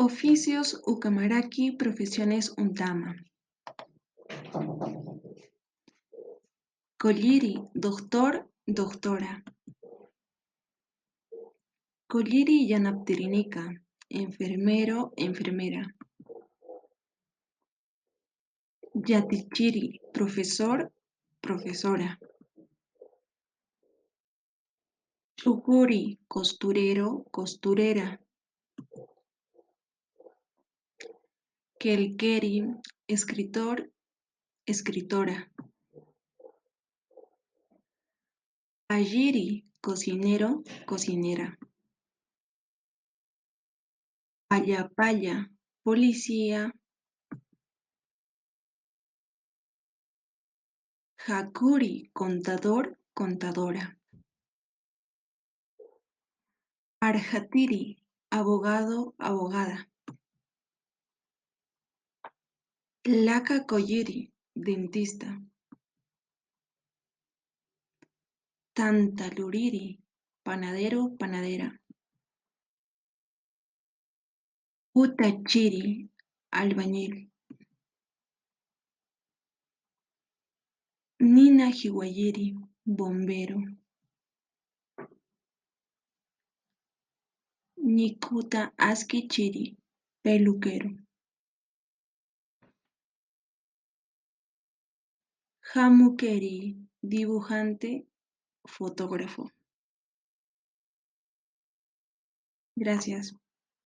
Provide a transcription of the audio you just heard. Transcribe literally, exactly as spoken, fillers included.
Oficios ukamaraki profesiones uñt'ama. Kulliri, doctor, doctora. Kulliri yanaptirinika, enfermero, enfermera. Yatichiri, profesor, profesora. Ch'ukuri, costurero, costurera. Qillqiri, escritor, escritora. Palliri, cocinero, cocinera. Pallapalla, policía. Jakuri, contador, contadora. Arjatiri, abogado, abogada. Laka kulliri, dentista. Tanta luriri, panadero, panadera. Jutachiri, albañil. Nina jiwayiri, bombero. Ñikuta askichiri, peluquero. Jamukiri, dibujante, fotógrafo. Gracias.